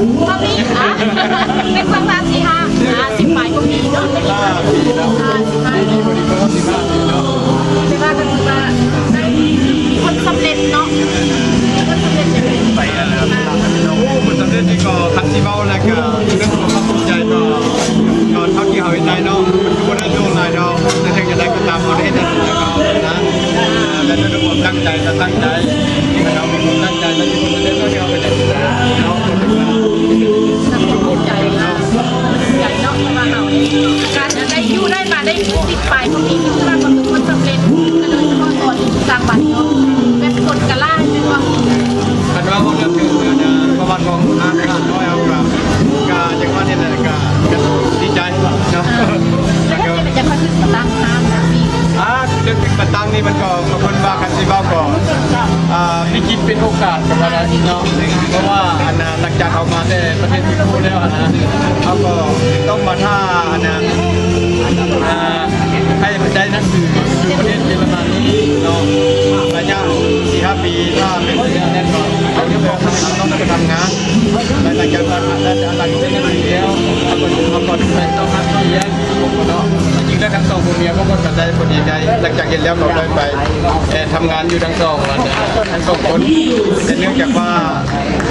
ເປັນສັກສາມ ສີ່ ຫ້າ ຫ້າສິບປາຍກວ່າປີເນາະ ຫ້າສິບປາຍ ຫ້າສິບຫ້າປີເນາະ ແຕ່ວ່າກໍຖືວ່າໄດ້ມີຜົນສຳເລັດເນາະ ມີຜົນສຳເລັດຈັ່ງໃດ ໂອ້ ຜົນສຳເລັດນີ້ກໍຄັນຊິເວົ້າແລ້ວກໍເລື່ອງຄວາມພູມໃຈ ກໍຕອນເທົ່າທີ່ເຮົາເຮັດໄດ້ເນາະ ມັນກໍບໍ່ໄດ້ຫຼວງຫຼາຍດອກ ແຕ່ເຖິງຢ່າງໃດກໍຕາມ ເຮົາໄດ້ເຮັດໄດ້ສ່ຳໃດກໍເອົານະ ແຕ່ດ້ວຍຄວາມຕັ້ງໃຈກໍຕັ້ງໃຈ ເຮົາມີຄວາມຕັ້ງໃຈ ແລະມີຄວາມສຳເລັດ ເຮົາກໍຢາກເຮັດເນາະ ກໍຖືວ່າ ໃຈເນາະ ໃຈເນາະ ເພາະວ່າເຮົາການໄດ້ຢູ່ໄດ້ມາໄດ້ສິບປາຍກວ່າປີ ຖືວ່າປະສົບຜົນສຳເລັດ ແລະໂດຍສະເພາະຕອນຢູ່ຕ່າງປະເທດເນາະ ແບບຄົນກໍຫຼາຍແມ່ນບໍ່? ຄັນວ່າເວົ້າເລື່ອງເຖິງ ເອີ ປະຫວັດຂອງຮ້ານອາຫານນ້ອຍເຮົາກໍ ກໍຈັ່ງວ່ານີ້ແຫຼະ ກໍ ກໍດີໃຈເນາະ ແລ້ວເຮັດຈັ່ງໃດຈັ່ງຄ່ອຍຂຶ້ນມາຕັ້ງຮ້ານແບບນີ້? ອ່າ ເລື່ອງຂຶ້ນມາຕັ້ງນີ້ມັນກໍ ກໍເພິ່ນວ່າຄັນຊິເວົ້າກໍ ອ່າ ວິກິດເປັນໂອກາດ ກໍວ່າໄດ້ເນາະ ເພາະວ່າອັນນ່າ ຈາກເຮົາມາແຕ່ປະເທດທີ່ຮູ້ແລ້ວຫັ້ນນະ ເຮົາກໍຕ້ອງມາຖ້າອັນນະ ອ່າ ໃຫ້ໄດ້ໜັງສືຢູ່ປະເທດເຢຍລະມັນເນາະ ໄລຍະສີ່ຫ້າປີ ຖ້າເປັນໄປໄດ້ແນ່ນອນ ເຮົາຕ້ອງໄປທຳງານ ແລະຫຼັງຈາກນັ້ນ ຫຼັງຈາກນັ້ນເປັນໜັງສືແລ້ວ ເຮົາກໍ ເຮົາກໍໄປຕ້ອງຫາວຽກເນາະ ຈິງແລ້ວທັງສອງຜົວເມຍ ບາງຄົນກໍໄດ້ຜົນດີໃຈ ຫຼັງຈາກເຮັດແລ້ວກໍໄດ້ໄປ ເອີ ທຳງານຢູ່ທັງສອງ ທັງສອງຄົນ ແຕ່ເນື່ອງຈາກວ່າ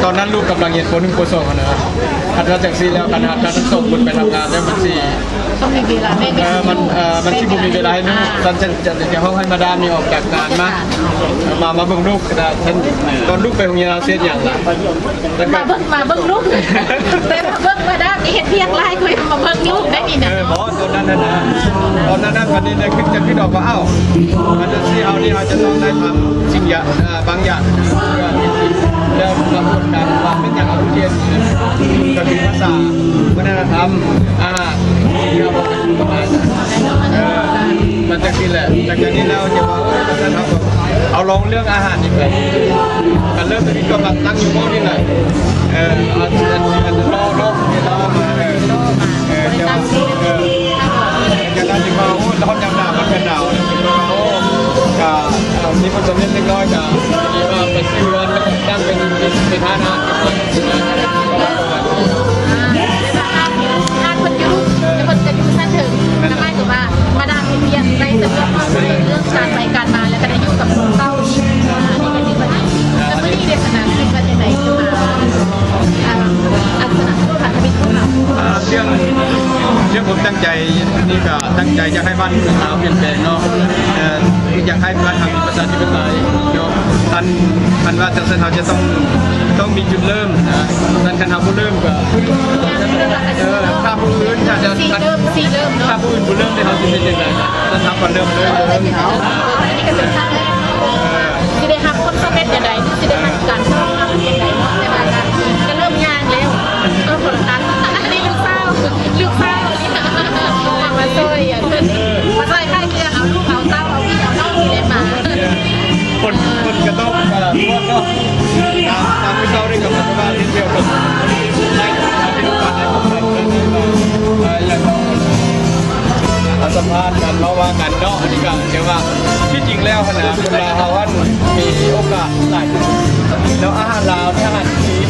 ຕອນນັ້ນລູກກຳລັງຮຽນ ປໍໜຶ່ງ ປໍສອງຫັ້ນນະ ຄັນວ່າຈັ່ງຊີ້ແລ້ວ ຄັນຫາກທັງສອງຄົນໄປທຳງານແລ້ວ ມັນຊິ ຕ້ອງມີເວລາ ເອີ ມັນ ເອີ ມັນຊິບໍ່ມີເວລາໃຫ້ລູກ ອ່າ ຊັ້ນຈະ ຈະ ຈະຮ້ອງໃຫ້ມາດາມນີ້ອອກຈາກງານມາ ມາ ມາເບິ່ງລູກກໍໄດ້ ຕອນລູກໄປໂຮງຮຽນ ເຮົາຊິເຮັດຫຍັງລະ ມາເບິ່ງ ມາເບິ່ງລູກ ແຕ່ມາເບິ່ງມາດາມນີ້ເຮັດວຽກຫຼາຍກວ່າມາເບິ່ງລູກໄດ້ນີ້ນະ ເອີ ບໍ່ ຕອນນັ້ນຫັ້ນນະ ຕອນນັ້ນຫັ້ນ ບັດນີ້ໄດ້ຄິດ ຈະຄິດອອກວ່າ ອ້າວ ຄັນຈັ່ງຊີ້ເຮົານີ້ ເຮົາຈະຕ້ອງໄດ້ທຳສິ່ງຢ່າງ ເອີ ບາງຢ່າງ ເພື່ອເຮັດກິນ ແລ້ວປາກົດການວ່າເປັນຫຍັງເຮົາເຮັດ ກໍຄືພາສາ ວັດທະນະທຳ ອາຫານ ເອີ ມັນຈັ່ງຊີ້ແຫຼະ ຫຼັງຈາກນີ້ແລ້ວຈະວ່າ ເອີ ເຮົາກໍເອົາລອງເລື່ອງອາຫານນີ້ໄປ ການເລີ່ມຕົ້ນນີ້ກໍມາຕັ້ງຢູ່ໝໍ້ນີ້ແຫຼະ ເອີ ອັນ ອັນ ອັນ ເອີ ເອີ ແຕ່ວ່າ ເອີ ຈາກນັ້ນທີ່ວ່າ ໂອ້ຍ ຮ້ອນຍາມໜາວ ມັນກໍໜາວ ໂອ້ ກະ ເອີ ມີຜົນສຳເລັດເລັກນ້ອຍ ກະດີວ່າໄປຊື້ຮ້ານຕັ້ງເປັນ ເປັນ ເປັນຮ້ານອາຫານ ອ່າ ແຕ່ວ່າຮ້ານ ຮ້ານເພິ່ນຢູ່ ແຕ່ເພິ່ນກໍຢູ່ຊັ້ນເທິງ ແລ້ວໝາຍຄວາມວ່າມາດາມເຮັດວຽກໄດ້ສະດວກສະບາຍ ເລື່ອງການໄປການມາ ແລ້ວກໍໄດ້ຢູ່ກັບຄົນເກົ່າ ອ່າ ອັນນີ້ກໍຖືວ່າດີ ແລ້ວມື້ນີ້ເດ ສະໜາ ຄິດວ່າຈັ່ງໃດ ຄືມາ ອ່າ ອັນສະໜາ ພັນທະມິດຂອງເຮົາ ອ່າ ເລື່ອງ ເລື່ອງຄວາມຕັ້ງໃຈ ນີ້ກໍຕັ້ງໃຈຢາກໃຫ້ບ້ານເມືອງລາວປ່ຽນແປງເນາະ ເອີ ຢາກໃຫ້ບ້ານເຮົາມີປະຊາທິປະໄຕເນາະ ຄັນ ຄັນວ່າຈັ່ງຊັ້ນເຮົາຈະຕ້ອງ ຕ້ອງມີຈຸດເລີ່ມນະ ຄັນ ຄັນເຮົາບໍ່ເລີ່ມກໍ ເອີ ຖ້າຜູ້ອື່ນ ຖ້າຈະ ຊິເລີ່ມ ຊິເລີ່ມເນາະ ຖ້າຜູ້ອື່ນບໍ່ເລີ່ມເດ ເຮົາຊິເປັນຈັ່ງໃດ ຄັນເຮົາບໍ່ເລີ່ມເລີຍ ເອີ ອັນນີ້ກໍເປັນຄັ້ງແລກ ເອີ ຊິໄດ້ຮັບຜົນສຳເລັດຈັ່ງໃດ ຫຼືຊິໄດ້ຮັບການຕ້ອນຮັບຈັ່ງໃດເນາະ ແຕ່ວ່າກໍ ກໍເລີ່ມຍ່າງແລ້ວ ກໍຄົນລະຂັ້ນ ອັນນີ້ລູກສາວ ລູກສາວ ເອົາມາຊ່ອຍ ອັນເພິ່ນ ມາຊ່ອຍຂາຍເຄື່ອງ ເອົາລູກເອົາເຕົ້າ ເອົາພີ່ເອົານ້ອງນີ້ແຫຼະມາ ຜົນ ຜົນກະທົບ ເອີ ເນາະ ຕາມ ຕາມມື້ເຊົ້ານີ້ກໍປະຕິບັດເຊັ່ນດຽວກັນ ໃຫ້ ໃຫ້ໂອກາດ ໃຫ້ໂອກາດ ເອີ ຢ່າງ ອ່າ ສຳພາດກັນ ເວົ້າວ່າກັນເນາະ ອັນນີ້ກໍຖືວ່າ ທີ່ຈິງແລ້ວຫັ້ນນະ ຄົນລາວເຮົາຫັ້ນມີໂອກາດຫຼາຍເນາະ ອາຫານລາວ ອາຫານຈີນ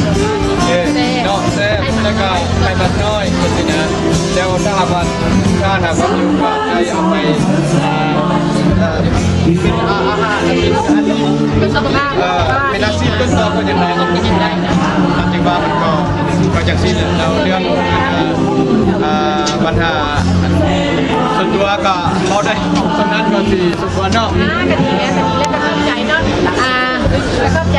ເອີ ເນາະ ແຊບ ແລ້ວກໍໄຂມັນນ້ອຍ ຈັ່ງຊີ້ນະ ແລ້ວຖ້າຫາກວ່າ ຖ້າຫາກວ່າມີໂອກາດໄດ້ເອົາໄປ ອ່າ ເປັນອາ ອາຫານ ເປັນອາຊີບ ເປັນສຸຂະພາບ ເອີ ເປັນອາຊີບຕົ້ນຕໍກໍຍັງໄດ້ ກໍຍັງໄດ້ນະ ອັນທີ່ວ່າມັນກໍ ກໍຈັ່ງຊີ້ແຫຼະ ແລ້ວເລື່ອງ ເອີ ບັນຫາສ່ວນຕົວກໍເວົ້າໄດ້ສ່ຳນັ້ນກໍຊິສົມຄວນເນາະ ອ່າ ກໍດີແລ້ວ ກໍດີແລ້ວ ກໍຂອບໃຈເນາະ ອ່າ ກໍຂອບໃຈ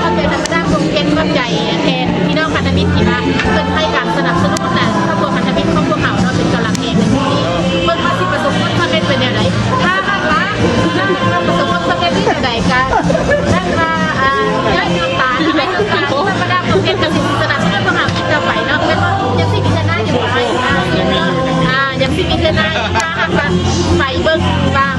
ຂອບໃຈທາງຄະນະວົງເພັນ ຂອບໃຈແທນພີ່ນ້ອງພັນທະມິດທີ່ວ່າເພິ່ນໃຫ້ການສະໜັບສະໜູນນະ ຄອບຄົວພັນທະມິດຂອງພວກເຮົາເນາະ ເປັນກຳລັງແຮງໃນມື້ນີ້ ເບິ່ງວ່າຊິປະສົບຜົນສຳເລັດເປັນແນວໃດ ຖ້າຫາກວ່າ ຖ້າຫາກວ່າປະສົບຜົນສຳເລັດທີ່ແນວໃດກໍ ຖ້າຫາກວ່າ ອ່າ ຍອດນ້ຳຕານ ທຳມະດາຂອງເພັນກໍຊິສະໜັບສະໜູນພວກເຮົາອີກຕໍ່ໄປເນາະ ແມ່ນບໍ່? ຍັງຊິມີເທື່ອໜ້າຢູ່ບໍ່ອ້າຍ? ອ່າ ຍັງມີ ອ່າ ຍັງຊິມີເທື່ອໜ້າອີກ ຖ້າຫາກວ່າໄປເບິ່ງວ່າ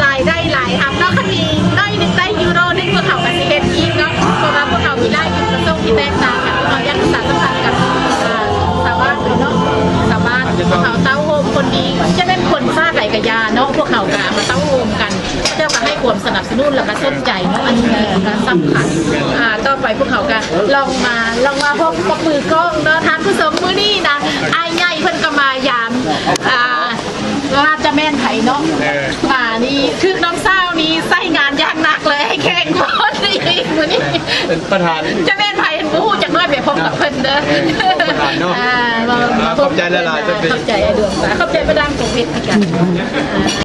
ລາຍໄດ້ຫຼາຍຮັບເນາະ ຄັນມີໜ້ອຍໜຶ່ງໄດ້ຢູໂຣໜຶ່ງ ພວກເຮົາກໍຊິເຮັດອີກເນາະ ເພາະວ່າພວກເຮົາມີຫຼາຍຈຸດປະສົງທີ່ແຕກຕ່າງກັນ ພວກເຮົາຢາກສານສຳພັນກັບ ອ່າ ຊາວບ້ານເຮົາເນາະ ຊາວບ້ານ ພວກເຮົາເຕົ້າໂຮມຄົນດີ ຈະແມ່ນຄົນຊາດໃດກໍຢ່າເນາະ ພວກເຮົາກໍມາເຕົ້າໂຮມກັນ ເຂົາເຈົ້າກໍໃຫ້ຄວາມສະໜັບສະໜູນ ແລ້ວກໍສົນໃຈເນາະ ອັນນີ້ກໍສຳຄັນ. ອ່າ ຕໍ່ໄປພວກເຮົາກໍລອງມາ ລອງມາພົບກັບມືກ້ອງເນາະທ່ານຜູ້ຊົມ. ມື້ນີ້ນະ ອ້າຍໃຫຍ່ເພິ່ນກໍມາຢາມ ອ່າ ວ່າຈະແມ່ນໃຜເນາະ ເອີ ມານີ້ຖືກນ້ອງສາວນີ້ໃຊ້ງານຢ່າງໜັກເລີຍ ໃຫ້ແຂ່ງຄົນອີກມື້ນີ້ ເປັນປະທານ ຈະແມ່ນໃຜ ບໍ່ຮູ້ຈັກໜ້ອຍ ໄປພົບກັບເພິ່ນເດີ ເອີ ປະທານເນາະ. ອ່າ ມາ ມາ ຂອບໃຈຫຼາຍໆ ເຈົ້າເປັນ ຂອບໃຈອ້າຍດວງຕາ ຂອບໃຈປະດາມຂອງເວທີການ.